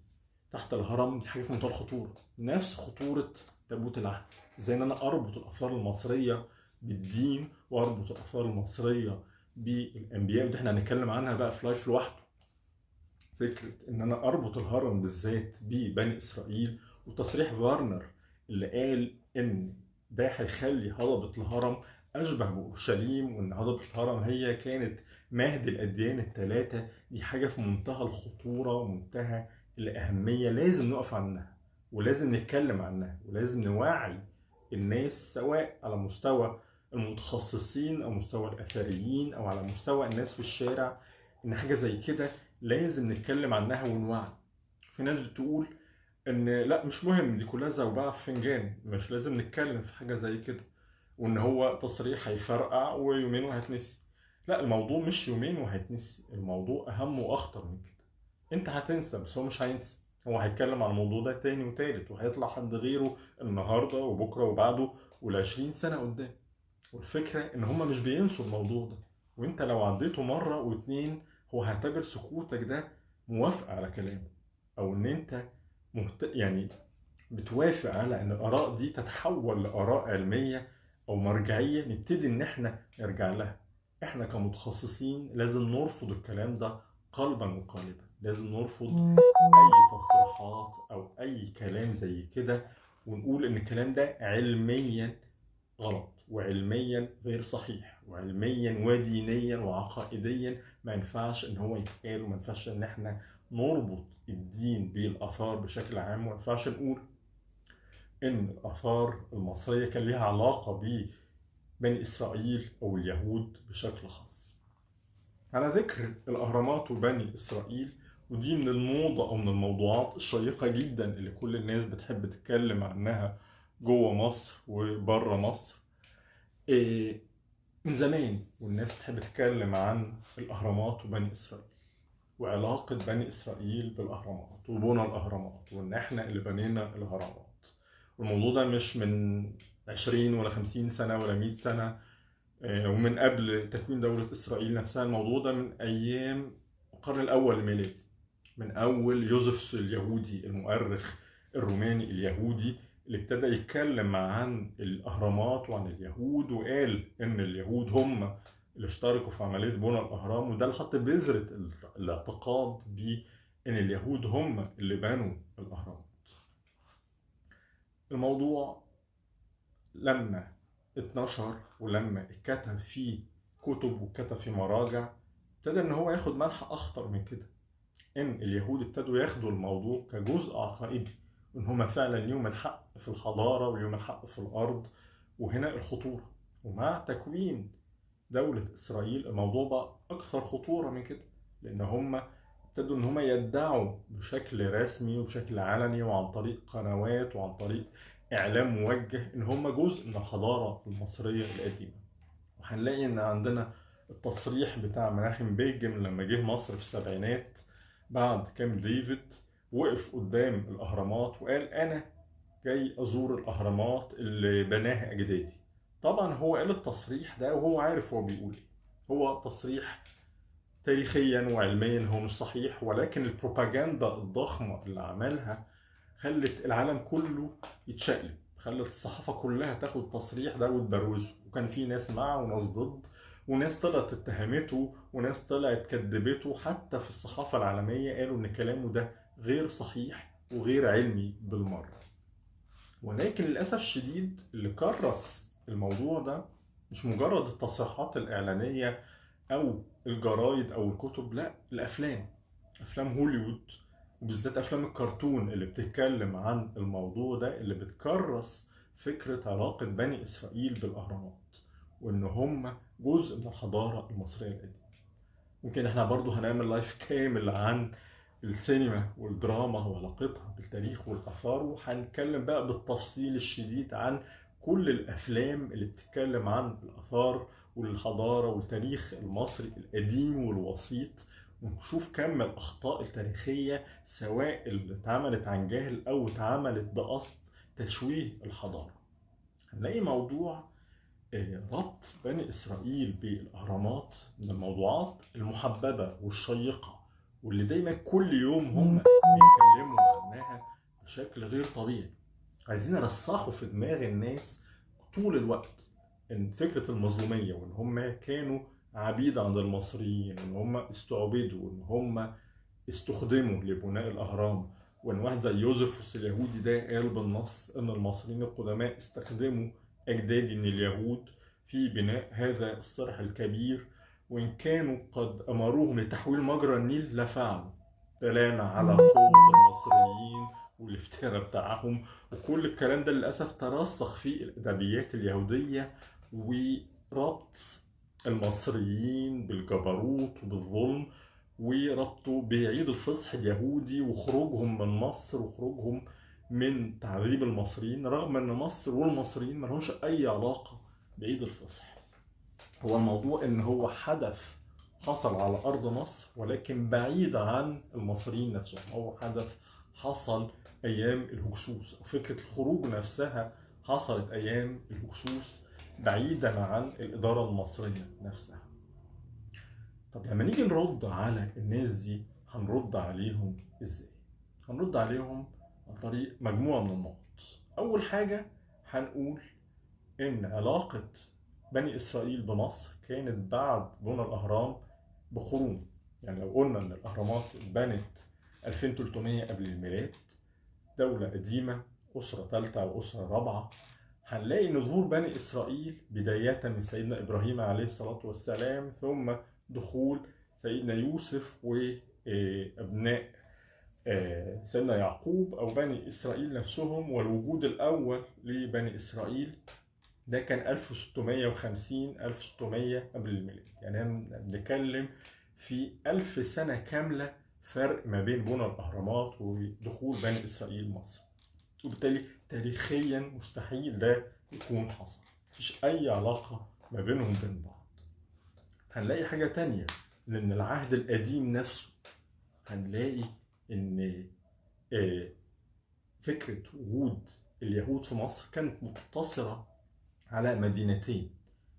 تحت الهرم دي حاجة في منتهى الخطورة، نفس خطورة تابوت العهد. زي إن أنا أربط الآثار المصرية بالدين وأربط الآثار المصرية بالأنبياء، ودي احنا هنتكلم عنها بقى في لايف لوحده. فكرة إن أنا أربط الهرم بالذات ببني إسرائيل، وتصريح فارنر اللي قال إن ده هيخلي هضبة الهرم أشبه بأورشليم، وإن هضبة الهرم هي كانت مهد الأديان الثلاثة، دي حاجة في منتهى الخطورة ومنتهى الأهمية، لازم نقف عنها ولازم نتكلم عنها ولازم نوعي الناس، سواء على مستوى المتخصصين أو مستوى الأثريين أو على مستوى الناس في الشارع، إن حاجة زي كده لازم نتكلم عنها ونوعي. في ناس بتقول إن لا مش مهم، دي كلها زوبعة في فنجان، مش لازم نتكلم في حاجة زي كده، وإن هو تصريح هيفرقع ويومين وهيتنسي. لا، الموضوع مش يومين وهيتنسي، الموضوع أهم وأخطر من كده. أنت هتنسى بس هو مش هينسى، هو هيتكلم عن الموضوع ده تاني وتالت، وهيطلع حد غيره النهارده وبكره وبعده وال20 سنة قدام. والفكرة إن هما مش بينسوا الموضوع ده، وأنت لو عديته مرة واتنين هو هيعتبر سكوتك ده موافقة على كلامه، أو إن أنت يعني بتوافق على إن الآراء دي تتحول لآراء علمية أو مرجعية نبتدي إن إحنا نرجع لها. إحنا كمتخصصين لازم نرفض الكلام ده قلبا وقالبا، لازم نرفض أي تصريحات أو أي كلام زي كده، ونقول إن الكلام ده علميا غلط وعلميا غير صحيح وعلميا ودينيا وعقائديا ما ينفعش إن هو يتقال، وما ينفعش إن إحنا نربط الدين بالآثار بشكل عام، وما ينفعش نقول إن الآثار المصرية كان ليها علاقة ببني إسرائيل أو اليهود بشكل خاص. على ذكر الأهرامات وبني إسرائيل، ودي من الموضة أو من الموضوعات الشيقة جدا اللي كل الناس بتحب تتكلم عنها جوه مصر وبره مصر من زمان، والناس بتحب تتكلم عن الأهرامات وبني إسرائيل وعلاقة بني إسرائيل بالأهرامات وبنى الأهرامات وإن إحنا اللي بنينا الأهرامات. والموضوع ده مش من 20 ولا 50 سنة ولا 100 سنة ومن قبل تكوين دولة إسرائيل نفسها، الموضوع ده من أيام القرن الأول الميلادي، من أول يوزفس اليهودي المؤرخ الروماني اليهودي اللي ابتدى يتكلم عن الأهرامات وعن اليهود، وقال إن اليهود هم اللي اشتركوا في عملية بناء الأهرام، وده اللي حط بذرة الاعتقاد بإن اليهود هم اللي بنوا الأهرامات. الموضوع لما اتنشر ولما اتكتب فيه كتب واتكتب فيه مراجع، ابتدى ان هو ياخد منحى اخطر من كده، ان اليهود ابتدوا ياخدوا الموضوع كجزء عقائدي، ان هما فعلا ليهم الحق في الحضارة وليهم الحق في الارض. وهنا الخطورة، ومع تكوين دولة اسرائيل الموضوع بقى اكثر خطورة من كده، لان هما ابتدوا ان هما يدعوا بشكل رسمي وبشكل علني وعن طريق قنوات وعن طريق اعلام موجه ان هما جزء من الحضارة المصرية القديمة. وهنلاقي ان عندنا التصريح بتاع مناخم بيجن لما جه مصر في السبعينات بعد كامب ديفيد، وقف قدام الأهرامات وقال أنا جاي أزور الأهرامات اللي بناها أجدادي. طبعا هو قال التصريح ده وهو عارف هو بيقول إيه، هو تصريح تاريخيا وعلميا هو مش صحيح، ولكن البروباجندا الضخمة اللي عملها خلت العالم كله يتشقلب، خلت الصحافة كلها تاخد التصريح ده وتبروزه، وكان في ناس معه وناس ضد، وناس طلعت اتهمته وناس طلعت كذبته، حتى في الصحافة العالمية قالوا إن كلامه ده غير صحيح وغير علمي بالمرة. ولكن للأسف الشديد اللي كرس الموضوع ده مش مجرد التصريحات الإعلانية أو الجرايد أو الكتب، لا، الأفلام، أفلام هوليوود وبالذات أفلام الكرتون اللي بتتكلم عن الموضوع ده، اللي بتكرس فكرة علاقة بني إسرائيل بالأهرامات وإن هم جزء من الحضارة المصرية القديمة. ممكن احنا برضو هنعمل live كامل عن السينما والدراما وعلاقتها بالتاريخ والآثار، وهنتكلم بقى بالتفصيل الشديد عن كل الأفلام اللي بتتكلم عن الآثار والحضارة والتاريخ المصري القديم والوسيط، ونشوف كم الأخطاء التاريخية سواء اللي اتعملت عن جهل أو اتعملت بقصد تشويه الحضارة. هنلاقي موضوع ربط بني إسرائيل بالأهرامات من الموضوعات المحببة والشيقة، واللي دايما كل يوم هم بيتكلموا عنها بشكل غير طبيعي. عايزين يرسخوا في دماغ الناس طول الوقت إن فكرة المظلومية، وإن هم كانوا عبيد عند المصريين، وإن هم استعبدوا، وإن هم استخدموا لبناء الأهرام، وإن واحد زي يوزفوس اليهودي ده قال بالنص إن المصريين القدماء استخدموا أجدادي من اليهود في بناء هذا الصرح الكبير، وإن كانوا قد أمروهم لتحويل مجرى النيل لفعلوا. دلالة على قوة المصريين والافتراء بتاعهم، وكل الكلام ده للأسف ترسخ في الأدبيات اليهودية وربط المصريين بالجبروت وبالظلم، وربطه بعيد الفصح اليهودي وخروجهم من مصر وخروجهم من تعذيب المصريين، رغم ان مصر والمصريين ما لهمش اي علاقة بعيد الفصح. هو الموضوع ان هو حدث حصل على ارض مصر ولكن بعيد عن المصريين نفسهم، هو حدث حصل ايام الهكسوس، وفكرة الخروج نفسها حصلت ايام الهكسوس بعيدا عن الادارة المصرية نفسها. طب لما نيجي نرد على الناس دي هنرد عليهم ازاي؟ هنرد عليهم عن طريق مجموعة من النقط. أول حاجة هنقول إن علاقة بني إسرائيل بمصر كانت بعد بنى الأهرام بقرون. يعني لو قلنا إن الأهرامات اتبنت 2300 قبل الميلاد، دولة قديمة، أسرة ثالثة أو أسرة رابعة، هنلاقي إن ظهور بني إسرائيل بداية من سيدنا إبراهيم عليه الصلاة والسلام، ثم دخول سيدنا يوسف وأبناء سيدنا يعقوب أو بني إسرائيل نفسهم، والوجود الأول لبني إسرائيل ده كان 1650 1600 قبل الميلاد. يعني بنتكلم في 1000 سنة كاملة فرق ما بين بنى الأهرامات ودخول بني إسرائيل مصر، وبالتالي تاريخيا مستحيل ده يكون حصل، مفيش أي علاقة ما بينهم وبين بعض. هنلاقي حاجة تانية، لأن العهد القديم نفسه هنلاقي إن فكرة وجود اليهود في مصر كانت مقتصرة على مدينتين،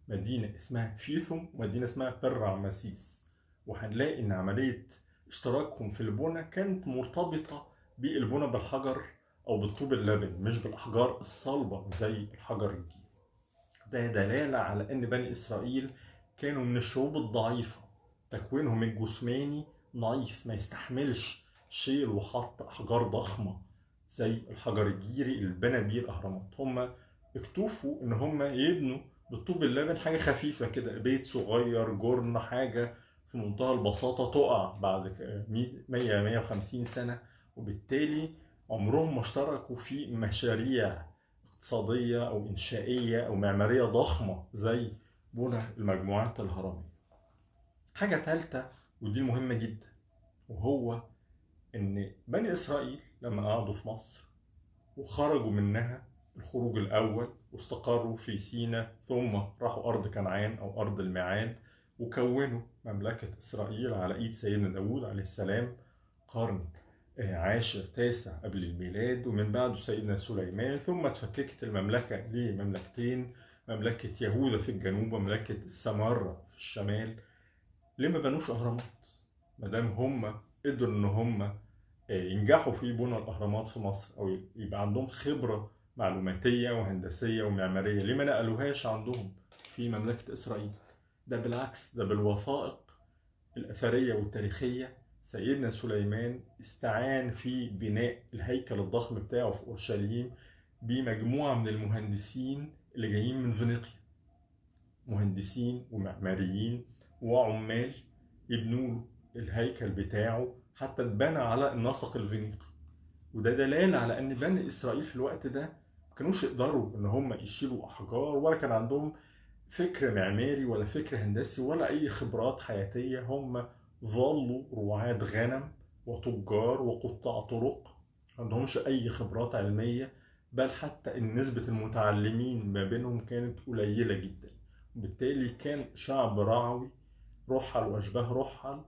مدينة اسمها فيثم ومدينة اسمها بر-رعمسيس، وهنلاقي إن عملية اشتراكهم في البنى كانت مرتبطة بالبنى بالحجر أو بالطوب اللبن، مش بالأحجار الصلبة زي الحجر الجيري. ده دلالة على إن بني إسرائيل كانوا من الشعوب الضعيفة، تكوينهم الجسماني ضعيف، ما يستحملش شيل وحط أحجار ضخمة زي الحجر الجيري اللي بنى بيه الأهرامات. هم اكتفوا ان هم يبنوا بالطوب اللبن حاجة خفيفة كده، بيت صغير، جرن، حاجة في منتهى البساطة تقع بعد 100 150 سنة. وبالتالي عمرهم ما اشتركوا في مشاريع اقتصادية أو إنشائية أو معمارية ضخمة زي بنى المجموعات الهرمية. حاجة ثالثة ودي مهمة جدا، وهو إن بني إسرائيل لما قعدوا في مصر وخرجوا منها الخروج الأول واستقروا في سينا، ثم راحوا أرض كنعان أو أرض الميعاد وكونوا مملكة إسرائيل على إيد سيدنا داود عليه السلام، قرن عاشر تاسع قبل الميلاد، ومن بعده سيدنا سليمان. ثم اتفككت المملكة لمملكتين، مملكة يهوذا في الجنوب ومملكة السمارة في الشمال. ليه ما بنوش أهرامات؟ ما دام هم قدروا إن هم ينجحوا في بنى الأهرامات في مصر أو يبقى عندهم خبرة معلوماتية وهندسية ومعمارية، ليه ما نقلوهاش عندهم في مملكة إسرائيل؟ ده بالعكس، ده بالوثائق الأثرية والتاريخية سيدنا سليمان استعان في بناء الهيكل الضخم بتاعه في أورشليم بمجموعة من المهندسين اللي جايين من فينيقيا، مهندسين ومعماريين وعمال يبنوا له الهيكل بتاعه حتى اتبنى على النسق الفينيقي. وده دلالة على أن بني إسرائيل في الوقت ده ما كانوش يقدروا إن هم يشيلوا أحجار، ولا كان عندهم فكر معماري ولا فكر هندسي ولا أي خبرات حياتية. هم ظلوا رعاة غنم وتجار وقطاع طرق، ما عندهمش أي خبرات علمية، بل حتى إن نسبة المتعلمين ما بينهم كانت قليلة جدا. وبالتالي كان شعب رعوي رحل وأشباه رحل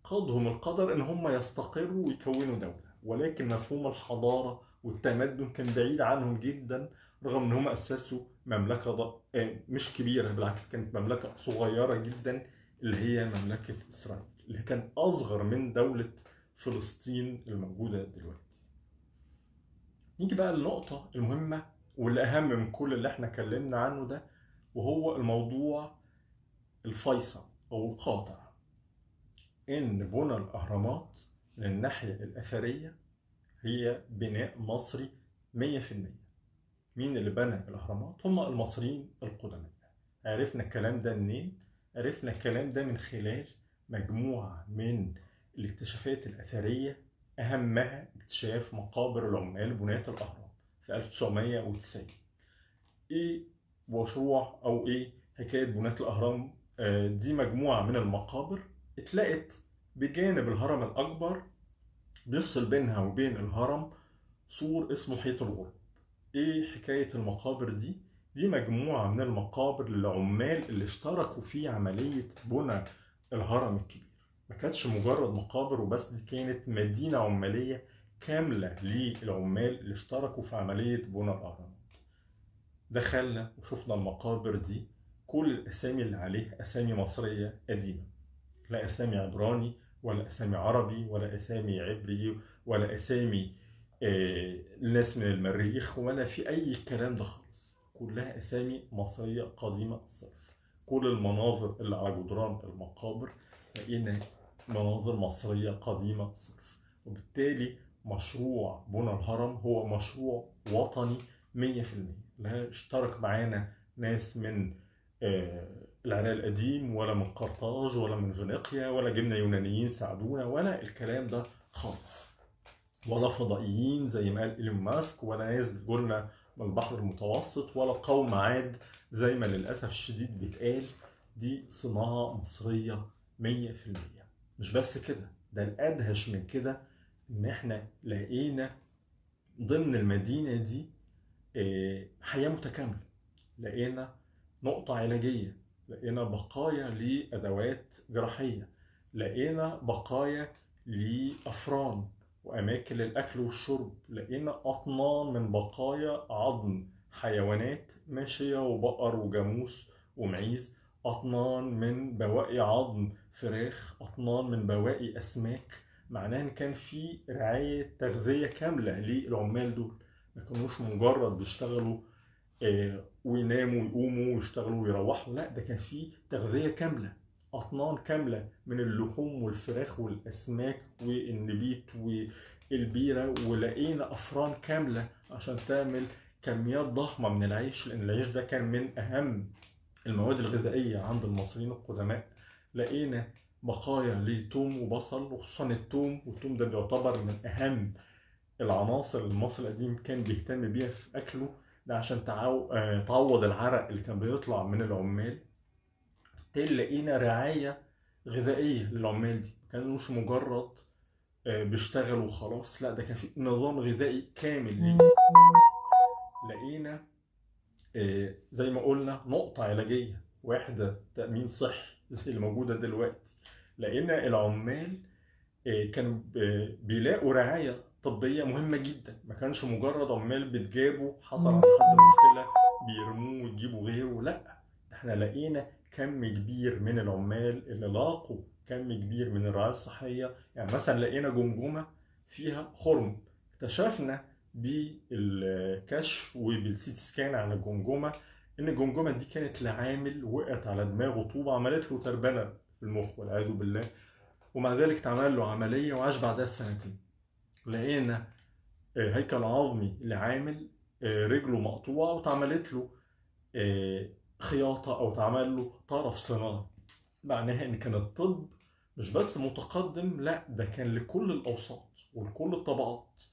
قادهم القدر إن هم يستقروا ويكونوا دولة، ولكن مفهوم الحضارة والتمدن كان بعيد عنهم جدا، رغم إن هم أسسوا مملكة مش كبيرة، بالعكس كانت مملكة صغيرة جدا اللي هي مملكة إسرائيل، اللي كان أصغر من دولة فلسطين الموجودة دلوقتي. نيجي بقى للنقطة المهمة واللي أهم من كل اللي احنا اتكلمنا عنه ده، وهو الموضوع الفيصل أو القاطع، إن بنى الأهرامات من الناحية الأثرية هي بناء مصري 100%. مين اللي بنى الأهرامات؟ هم المصريين القدماء. عرفنا الكلام ده منين؟ عرفنا الكلام ده من خلال مجموعة من الاكتشافات الأثرية، أهمها اكتشاف مقابر العمال بناة الأهرام في 1990. إيه مشروع أو إيه حكاية بناة الأهرام؟ دي مجموعة من المقابر اتلقت بجانب الهرم الأكبر، بيفصل بينها وبين الهرم سور اسمه حيط الغرب. إيه حكاية المقابر دي؟ دي مجموعة من المقابر للعمال اللي اشتركوا في عملية بنى الهرم الكبير. ما كانتش مجرد مقابر وبس، دي كانت مدينة عمالية كاملة للعمال اللي اشتركوا في عملية بنى الأهرامات. دخلنا وشفنا المقابر دي، كل الأسامي اللي عليها أسامي مصرية قديمة، لا أسامي عبراني ولا أسامي عربي ولا أسامي عبري ولا أسامي ناس من المريخ ولا في أي كلام ده خالص، كلها أسامي مصرية قديمة صرف. كل المناظر اللي على جدران المقابر لقينا مناظر مصرية قديمة صرف. وبالتالي مشروع بنى الهرم هو مشروع وطني 100%، لا اشترك معانا ناس من العراق القديم ولا من قرطاج ولا من فينيقيا ولا جبنا يونانيين ساعدونا ولا الكلام ده خالص، ولا فضائيين زي ما قال إيلون ماسك، ولا ناس جولنا من البحر المتوسط، ولا قوم عاد زي ما للأسف الشديد بيتقال. دي صناعة مصرية 100%. مش بس كده، ده الأدهش من كده إن إحنا لقينا ضمن المدينة دي حياة متكاملة، لقينا نقطة علاجية، لقينا بقايا لأدوات جراحية، لقينا بقايا لأفران وأماكن للأكل والشرب، لقينا أطنان من بقايا عظم حيوانات ماشية وبقر وجاموس ومعيز، أطنان من بواقي عظم فراخ، أطنان من بواقي أسماك. معناه إن كان في رعاية تغذية كاملة للعمال دول، ما كانوش مجرد بيشتغلوا ويناموا ويقوموا ويشتغلوا ويروحوا، لا ده كان في تغذية كاملة، أطنان كاملة من اللحوم والفراخ والأسماك والنبيت والبيرة، ولقينا أفران كاملة عشان تعمل كميات ضخمة من العيش، لأن العيش ده كان من أهم المواد الغذائية عند المصريين القدماء. لقينا بقايا لتوم وبصل، وخصوصا التوم، والتوم ده بيعتبر من أهم العناصر اللي المصري القديم كان بيهتم بيها في أكله، ده عشان تعوض العرق اللي كان بيطلع من العمال. بالتالي لقينا رعاية غذائية للعمال دي، ما كانوش مجرد بيشتغلوا وخلاص، لا ده كان في نظام غذائي كامل ليهم. لقينا زي ما قلنا نقطة علاجية، وحدة تأمين صحي زي اللي موجودة دلوقتي. لقينا العمال كانوا بيلاقوا رعاية طبية مهمة جدا، ما كانش مجرد عمال بيتجابوا حصل عند حد مشكلة بيرموه ويجيبوا غيره، لا احنا لقينا كم كبير من العمال اللي لاقوا كم كبير من الرعاية الصحية. يعني مثلا لقينا جمجمة فيها خرم، اكتشفنا بالكشف وبال CT scan على الجمجمة ان الجمجمة دي كانت لعامل وقعت على دماغه طوبة عملت له تربنة في المخ والعياذ بالله، ومع ذلك اتعمل له عملية وعاش بعدها سنتين. لقينا هيكل عظمي لعامل رجله مقطوعة واتعملت له خياطة أو اتعمل له طرف صناعي. معناها إن كان الطب مش بس متقدم، لا ده كان لكل الأوساط ولكل الطبقات،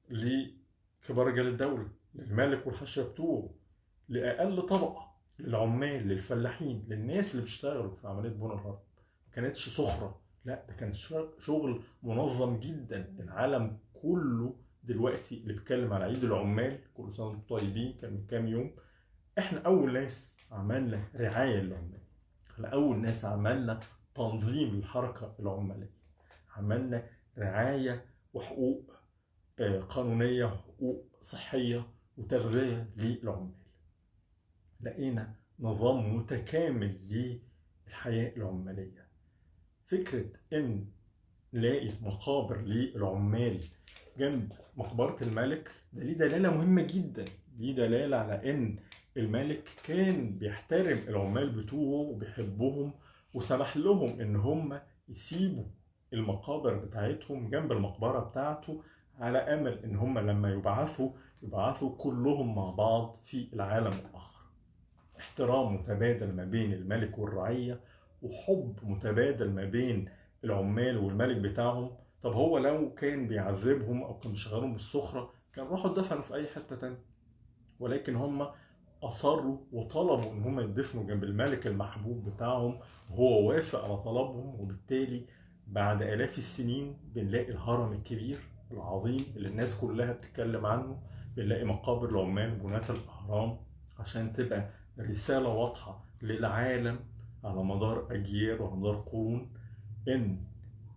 لكبار رجال الدولة، للملك والحاشية بتوعه، لأقل طبقة، للعمال، للفلاحين، للناس اللي بيشتغلوا في عملية بناء الهرم. ما كانتش سخرة، لا ده كان شغل منظم جدا. العالم كله دلوقتي اللي بيتكلم على عيد العمال، كل سنة وانتم طيبين، كان من كام يوم، احنا أول ناس عملنا رعاية للعمال، احنا أول ناس عملنا تنظيم للحركة العمالية، عملنا رعاية وحقوق قانونية وحقوق صحية وتغذية للعمال. لقينا نظام متكامل للحياة العمالية. فكرة إن نلاقي مقابر للعمال جنب مقبرة الملك ده ليه دلالة مهمة جدا، ليه دلالة على إن الملك كان بيحترم العمال بتوعه وبيحبهم، وسمح لهم إن هم يسيبوا المقابر بتاعتهم جنب المقبرة بتاعته، على أمل إن هم لما يبعثوا كلهم مع بعض في العالم الآخر. احترام متبادل ما بين الملك والرعية، وحب متبادل ما بين العمال والملك بتاعهم. طب هو لو كان بيعذبهم أو كان بيشغلهم بالسخرة كان راحوا اتدفنوا في أي حتة تانية، ولكن هم أصروا وطلبوا إن هم يدفنوا جنب الملك المحبوب بتاعهم، وهو وافق على طلبهم. وبالتالي بعد آلاف السنين بنلاقي الهرم الكبير العظيم اللي الناس كلها بتتكلم عنه، بنلاقي مقابر العمال وبناة الأهرام، عشان تبقى رسالة واضحة للعالم على مدار أجيال وعلى مدار قرون إن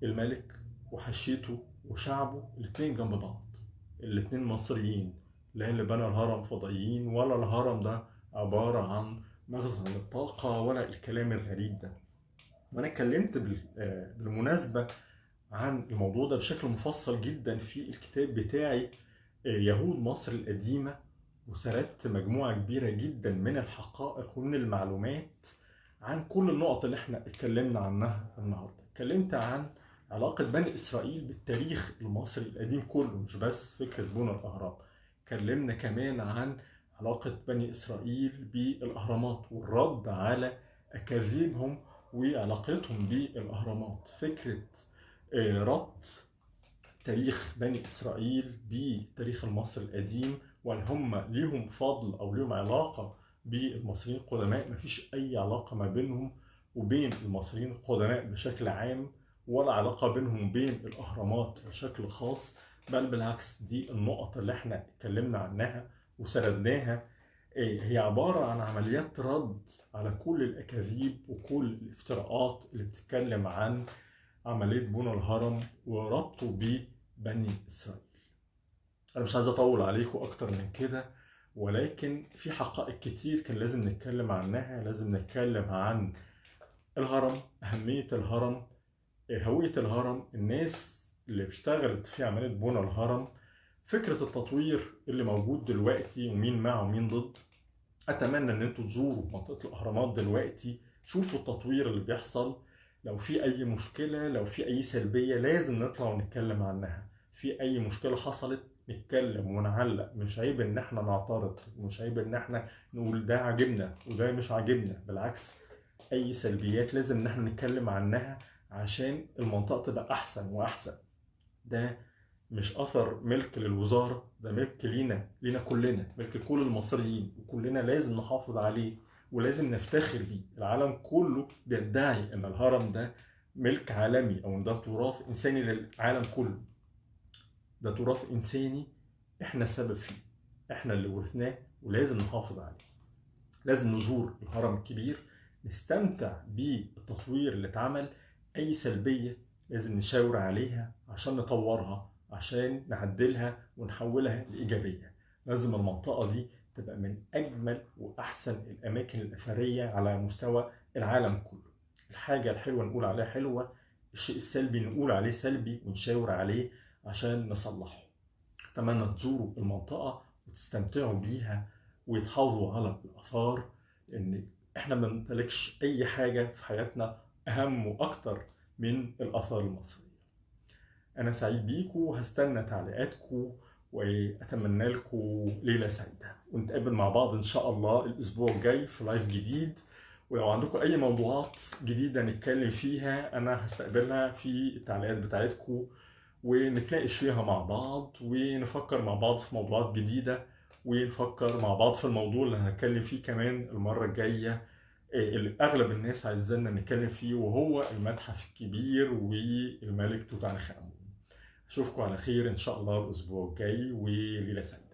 الملك وحشيته وشعبه الاتنين جنب بعض، الاتنين مصريين، لا اللي بنى الهرم فضائيين ولا الهرم ده عبارة عن مخزن للطاقة ولا الكلام الغريب ده. وأنا اتكلمت بالمناسبة عن الموضوع ده بشكل مفصل جدا في الكتاب بتاعي يهود مصر القديمة، وسردت مجموعة كبيرة جدا من الحقائق ومن المعلومات عن كل النقط اللي احنا اتكلمنا عنها النهاردة. اتكلمت عن علاقة بني إسرائيل بالتاريخ المصري القديم كله، مش بس فكرة بنى الأهرام. اتكلمنا كمان عن علاقة بني إسرائيل بالأهرامات والرد على أكاذيبهم وعلاقتهم بالأهرامات، فكرة ربط تاريخ بني إسرائيل بتاريخ المصري القديم، وهل هم ليهم فضل أو ليهم علاقة بالمصريين القدماء. مفيش أي علاقة ما بينهم وبين المصريين القدماء بشكل عام، ولا علاقة بينهم وبين الأهرامات بشكل خاص، بل بالعكس دي النقط اللي احنا اتكلمنا عنها وسردناها هي عبارة عن عمليات رد على كل الأكاذيب وكل الافتراءات اللي بتتكلم عن عملية بنى الهرم وربطه ببني إسرائيل. أنا مش عايز أطول عليكم أكتر من كده، ولكن في حقائق كتير كان لازم نتكلم عنها. لازم نتكلم عن الهرم، أهمية الهرم، هوية الهرم، الناس اللي اشتغلت في عملية بنى الهرم، فكرة التطوير اللي موجود دلوقتي ومين مع ومين ضد. أتمنى إن انتوا تزوروا منطقة الأهرامات دلوقتي، شوفوا التطوير اللي بيحصل. لو في أي مشكلة، لو في أي سلبية، لازم نطلع ونتكلم عنها. في أي مشكلة حصلت نتكلم ونعلق، مش عيب ان احنا نعترض، مش عيب ان احنا نقول ده عاجبنا وده مش عاجبنا. بالعكس، اي سلبيات لازم ان احنا نتكلم عنها عشان المنطقة تبقى احسن واحسن. ده مش اثر ملك للوزارة، ده ملك لينا، لينا كلنا، ملك كل المصريين، وكلنا لازم نحافظ عليه ولازم نفتخر بيه. العالم كله بيدعي ان الهرم ده ملك عالمي، او ان ده تراث انساني للعالم كله. ده تراث انساني احنا السبب فيه، احنا اللي ورثناه ولازم نحافظ عليه. لازم نزور الهرم الكبير، نستمتع بالتطوير اللي اتعمل. اي سلبية لازم نشاور عليها عشان نطورها، عشان نعدلها ونحولها لإيجابية. لازم المنطقة دي تبقى من أجمل وأحسن الأماكن الأثرية على مستوى العالم كله. الحاجة الحلوة نقول عليها حلوة، الشيء السلبي نقول عليه سلبي ونشاور عليه عشان نصلحه. أتمنى تزوروا المنطقة وتستمتعوا بيها ويتحافظوا على الآثار، لأن إحنا ما بنمتلكش أي حاجة في حياتنا أهم وأكتر من الآثار المصرية. أنا سعيد بيكم، وهستنى تعليقاتكم، وأتمنى لكم ليلة سعيدة، ونتقابل مع بعض إن شاء الله الأسبوع الجاي في لايف جديد. ولو عندكم أي موضوعات جديدة نتكلم فيها أنا هستقبلها في التعليقات بتاعتكم، ونتناقش فيها مع بعض، ونفكر مع بعض في موضوعات جديدة، ونفكر مع بعض في الموضوع اللي هنتكلم فيه كمان المرة الجاية اللي أغلب الناس عايزانا نتكلم فيه، وهو المتحف الكبير والملك توت عنخ آمون. أشوفكم على خير إن شاء الله الأسبوع الجاي، وليلة سعيدة.